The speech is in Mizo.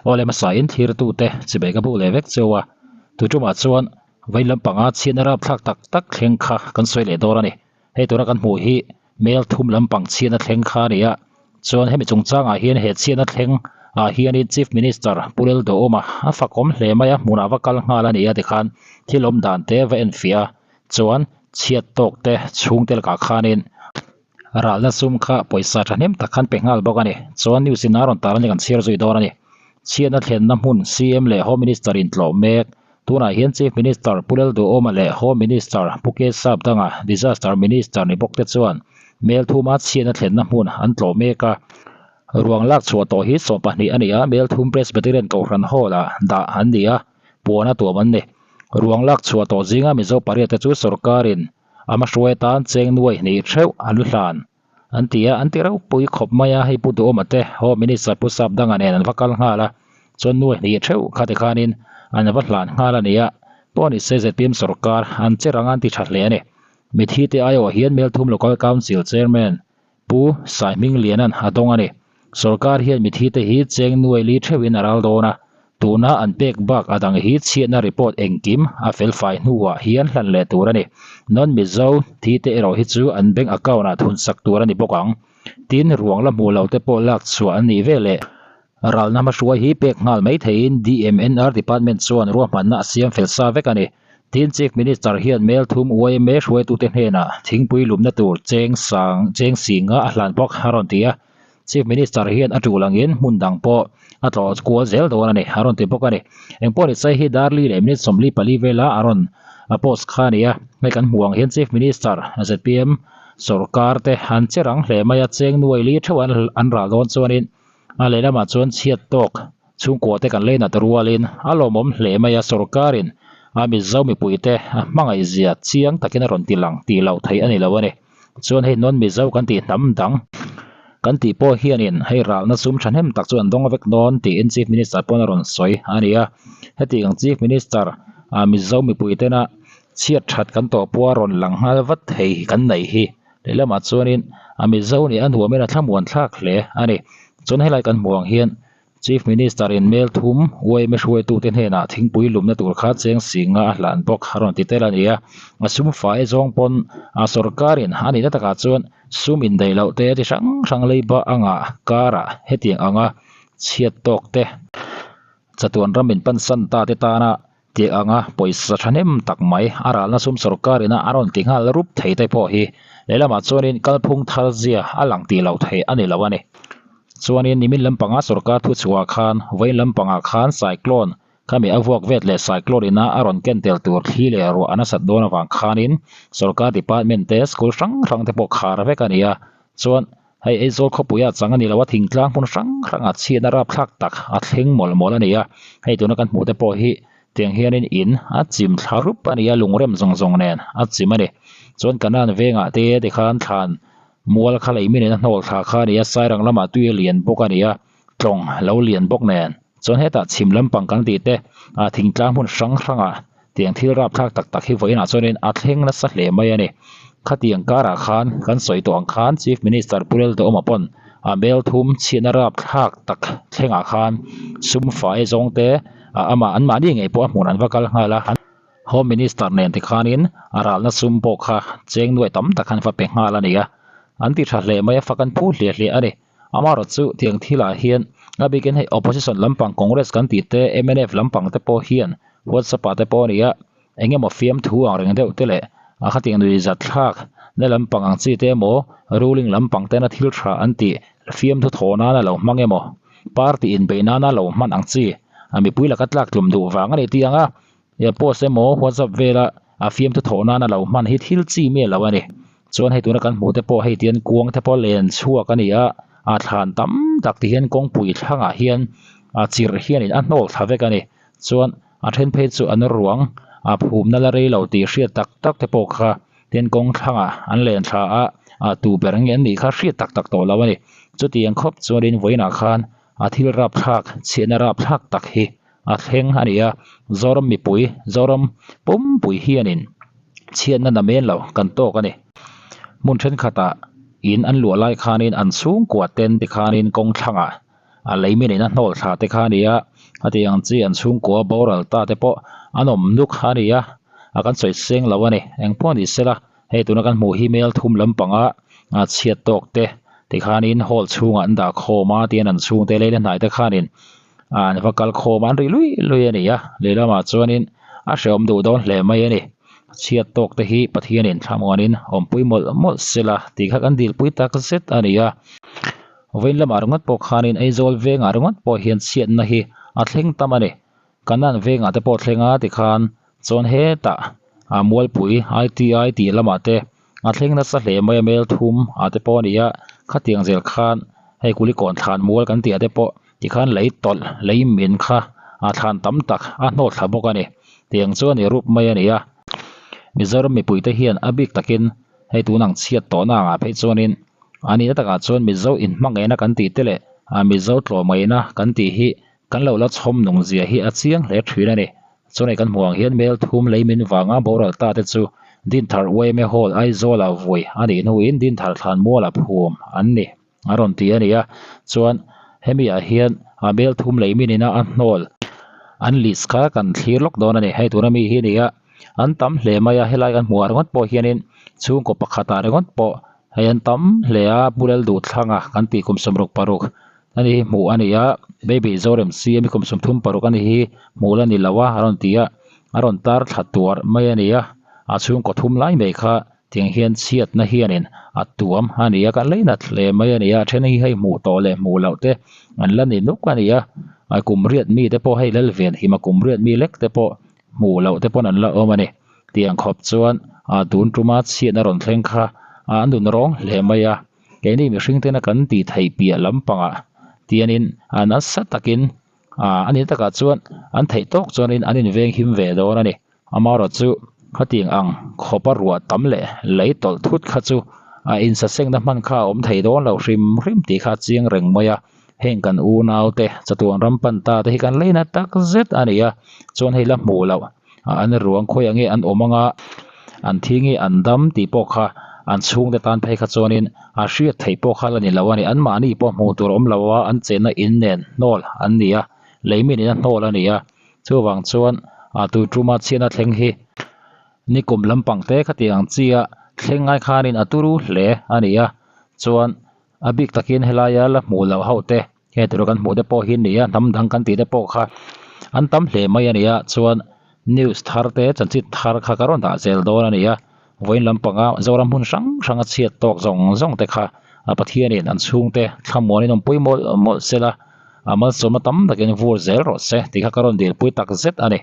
Aw le hmasa in thlir tu te chibai ka buk leh vek cheu a, tu tumah chuan vawi lampanga chhiatna rapthlak tak tak thleng kha kan sawi leh dawn a ni. Hei tuna kan hmuh hi mel thum lampang chhiatna thleng kha a ni a, chuan hemi chungchangah hian he chhiatna thleng ah hianin Chief Minister Pu Lalduhawma a fakawm hle mai a, hmunah va kal nghal a ni a tikhan thil awm dan te va enfiah a, chuan chhiat tawk te chhungte lakah khanin Ralna sum kha pawisa thahnem tak khan pe nghal bawk a ni. Chuan news in a rawn tar a ni kan chhiar zui dawn a ni. Chhiatna thlenna hmun CM leh Home Minister in tlawh mek. Tunah hian Chief Minister Pu Lalduhawma leh Home Minister Pu K Sapdanga, Disaster Minister ni bawk te chuan Melthuma chhiatna thlenna hmun an tlawh mek a. Ruang lak chhuah tawh hi 12 a ni a, Melthum Presbyterian Kohhran Hall ah dah an ni a, puan a tuam an ni. Ruang lak chhuah tawh zinga Mizo pariat te chu sorkarin A hmahruai atan cheng nuai hnih theuh an hlan an ti a, an ti ropui khawp mai a, hei Pu Duhawma te Home Minister Pu Sapdanga nen an va kal nghal a, chuan nuai hnih theuh kha tikhanin an va hlan nghal a ni a, pawh ni se zpm sorkar an che rang a an ti tha hle a ni. Mithi te aiawh hian Melthum Local Council Chairman Pu Saihmingliana'n a dawng a ni. Sorkar hian mithi te hi cheng nuai li theuhin a ral dawn a, tuna an pek bak a dang hi chhiatna report engkim a felfai hnuah hian hlan leh tur a ni. Non-Mizo thi te erawh hi chu an bank account ah thunsak tur a ni bawk ang. Tin, ruang la hmuh lo te pawh lak chhuah an nih veleh ralna hmahruai hi pek nghal mai theiin DMNR department chuan ruahmanna a siam fel sa vek a ni. Tin, Chief Minister hian mel thum yma hruaitute hnenah thingpui lumna tur cheng sang cheng singa a hlan bawk a rawn ti a. Chief Minister hian a tul angin hmun dang pawh a tlawh kual zel dawn a ni a rawn ti bawk a ni. Engpawh ni sai hi Darli leh minute 44 vela a rawn a post kha a ni a. Hei kan hmuh ang hian Chief Minister zpm sorkar te an che rang hle mai a, cheng nuai li theuh an ral dawn chuanin A lehlamah chuan chhiat tawk chhungkua te kan leinat rualin a lawmawm hle mai a, sorkarin a Mizo mipuite a hmangaihzia chiang takin a rawn ti lang tih loh theih a ni lo a ni. Chuan hei non Mizo kan tih hnam dang kan tih pawh hianin hei ralna sum thahnem tak chu an dawng vek dawn tiin Chief Minister pawn a rawn sawi a ni a. Heti ang Chief Minister a Mizo mipuitena chhiat that kan tawh pawh a rawn lang nghal vat thei kan neih hi Lehlamah chuanin a Mizo nih a nuamin a thlamuan thlak hle a ni. Chuan helai kan hmuh ang hian Chief Minister in mel thum yma hruaitute hnenah thingpui lumna tur kha cheng singa a hlan bawk a rawn ti tel a ni a. A sum fai zawng pawn a sorkarin a nihna takah chuan sum indaih loh te chi hrang hrang leiba anga karah hetiang anga chhiat tawk te chatuan ram in pansan ta te tana Tih anga pawisa thahnem tak mai a ralna sum sorkar ina a rawn ti nghal rup thei te pawh hi lehlamah chuanin kalphung thar zia a lang tih loh theih a ni lo a ni. Chuanin nimin lampanga sorkar thu chhuah khan vawiin lampangah khan cyclone khami a vuak vet leh cyclone ina a rawn ken tel tur thli leh ruah a nasat dawn avang khanin sorkar department te school hrang hrang te pawh khar vek a ni a, chuan Hei Aizawl khawpuia chang a ni lo a, thingtlang hmun hrang hrangah chhiatna rapthlak tak a thleng mawlh mawlh a ni a. Hei tuna kan hmuh te pawh hi tiang hianin in a chim thla rup a ni a, lungrem zawng zawng nen a chim a ni. Chuan Kanan vengah te tikhan thlan mual kha lei minin a hnawl thla kha a ni a, Sairang lamah tui a lian bawk a ni a, tlawng lo lian bawk nen. Chuan hetah chhim lampang kan tih te ah thingtlang hmun hrang hrangah Tiang thil rapthlak tak tak hi vawiinah chuanin a thleng nasa hle mai a ni. Khatiang karah khan kan sawi tawh ang khan Chief Minister Pu Lalduhawma pawn a mel thum chhiatna rapthlak tak thlengah khan sum fai zawng te amah anmahni ngei pawh a hmun an va kal nghal a. Home Minister nen tikhanin a ralna sum pawh kha cheng nuai tam tak khan va pe nghal a ni a. An ti tha hle mai a, fak an phu hliah hliah a ni. Amaherawh chu tiang thilah hian a bikin hei opposition lampang Congress kan tih te mnf lampang te pawh hian WhatsApp ah te pawh a ni a, eng emaw fiamthu ang reng deuh te leh a khatiang nui zat thlak na lampang ang chi te emaw ruling lampang tena thil tha an tih fiamthu thawh nana lo hmang emaw party inbeih nana lo hman ang chi a mipui laka tlak tlum duh vang a ni tih ang a post emaw WhatsApp vela a fiamthu thawh nana lo hman hi thil chi miah lo a ni. Chuan hei tuna kan hmuh te pawh hei tian kuang te pawh len chhuak a ni a, a thlan tam tak ti hian kawngpui thlangah hian a chirh hianin a hnawl thla vek a ni. Chuan a then phei chu an ruang a phumna la rei lo tih hriat tak tak te pawh kha tin kawng thlangah an len thla a, a tu ber nge an nih kha hriat tak tak tawh lo a ni. Chutiang khawp chuanin vawiinah khan a thil rapthlak chhiatna rapthlak tak hi a thleng a ni a, Zoram mipui, Zoram pumpui hianin chhiatna namen lo kan tawk a ni. Hmun thenkhatah in an luah lai khanin an chhungkua ten tikhanin kawng thlangah. a lei min in a hnawl thla te kha a ni a hetiang ang chi an chhungkua boral ta te pawh an awm nuk a ni a a kan sawi seng lo a ni engpawh ni sela hei tuna kan hmuh hi mel thum lampanga a chhiat tawk te tikhanin hall chhungah an dah khawm a tihian an chhungte lei la hnai te khanin an va kal khawm a an ri lui lui a ni a lehlamah chuanin a hrehawm duh dawn hle mai a ni chhiat tawk te hi Pathianin thlamuanin awmpui mawlh mawlh sela tih kha kan dilpui tak zet a ni a vawiin lamah ringawt pawh khanin Aizawl vengah ringawt pawh hian chhiatna hi a thleng tam a ni Kanan vengah te pawh thleng a tikhan chuan hetah a Mualpui I_T_I tih lamah te a thleng nasa hle mai a mel thum ah te pawh a ni a khatiang zel khan hei Kulikawn thlan mual kan tih ah te pawh tikhan lei tawlh lei min kha a thlan tam tak a hnawt thla bawk a ni tiang chu a ni rup mai a ni a Mizoram mipui te hian a bik takin hei tun ang chhiat tawhna angah phei chuanin a nihna takah chuan Mizo inhmangaihna kan tih te leh a Mizo tlawmngaihna kan tih hi Kan lo la chhawm nung zia hi a chiang hle thin a ni. Chawlhni kan hmuh ang hian mel thum lei min vanga boral ta te chu Dinthar yma Hall Aizawla vui a nih hnuin Dinthar Thlanmuala phum an ni a rawn ti a ni a. Chuan hemi ah hian a mel thum lei min ina a hnawl an list kha kan thlir lawk dawn a ni. Hei tuna mi hi a ni a, an tam hle mai a, helai kan hmuh ah ringawt pawh hianin chhungkaw pakhat ah ringawt pawh hei an tam hle a, Pu Lalduhthanga kan tih kum 66 A ni hi hmuh a ni a, baby Zorem CM hi kum 36 a ni hi hmuh la ni lo a a rawn ti a, a rawn tar thla tuar mai a ni a, a chhungkaw thum lai mai kha tiang hian chhiatna hianin a tuam a ni a, kan lei nat hle mai a ni a, a then hi hei hmuh tawh leh hmuh loh te an la ni nuk a ni a, a kum riat mi te pawh hei Lalven hima kum riat mi lek te pawh hmuh loh te pawn an la awm a ni, tiang khawp chuan a tun tuma chhiatna rawn thleng kha a nun rawng hle mai a. Keini mihring tena kan tih theih piah lampangah tianin a nasa takin ah a ni takah chuan an theih tawk chuanin an inveng him ve dawn a ni. Amaherawhchu khatiang ang khawpa ruah tam leh lei tawlh thut kha chu a insasengna hman kha a awm thei dawn lo hrim hrim tih kha a chiang reng mai a. Heng kan unaute chatuan ram pan ta te hi kan leina tak zet a ni a, chuan hei la hmuh loh an ruang khawiah nge an awm anga an thi nge an dam tih pawh kha an chhungte tan phei kha chuanin a hriat theih pawh kha la ni lo a ni. Anmahni pawh hmuh tur awm lo a, an chenna in nen hnawl an ni a, lei mi nena hnawl a ni a, chuvang chuan a tui tuma chhiatna thleng hi nikum lampang te khatiang ang chi a thleng ngai khanin a turu hle a ni a, chuan A bik takin helaia la hmuh loh ho te he tur kan hmuh te pawh hi nia hnam dang kan tih te pawh kha an tam hle mai a nia chuan news thar te chanchin thar kha ka rawn dah zel dawn a nia vawiin lampanga Zoram hmun hrang hrang a chhiat tawk zawng zawng te kha a Pathianin an chhungte thlamuanin awmpui mawlh mawlh sela a malsawmna tam takin vur zel rawh se tih kha ka rawn dilpui tak zet a ni.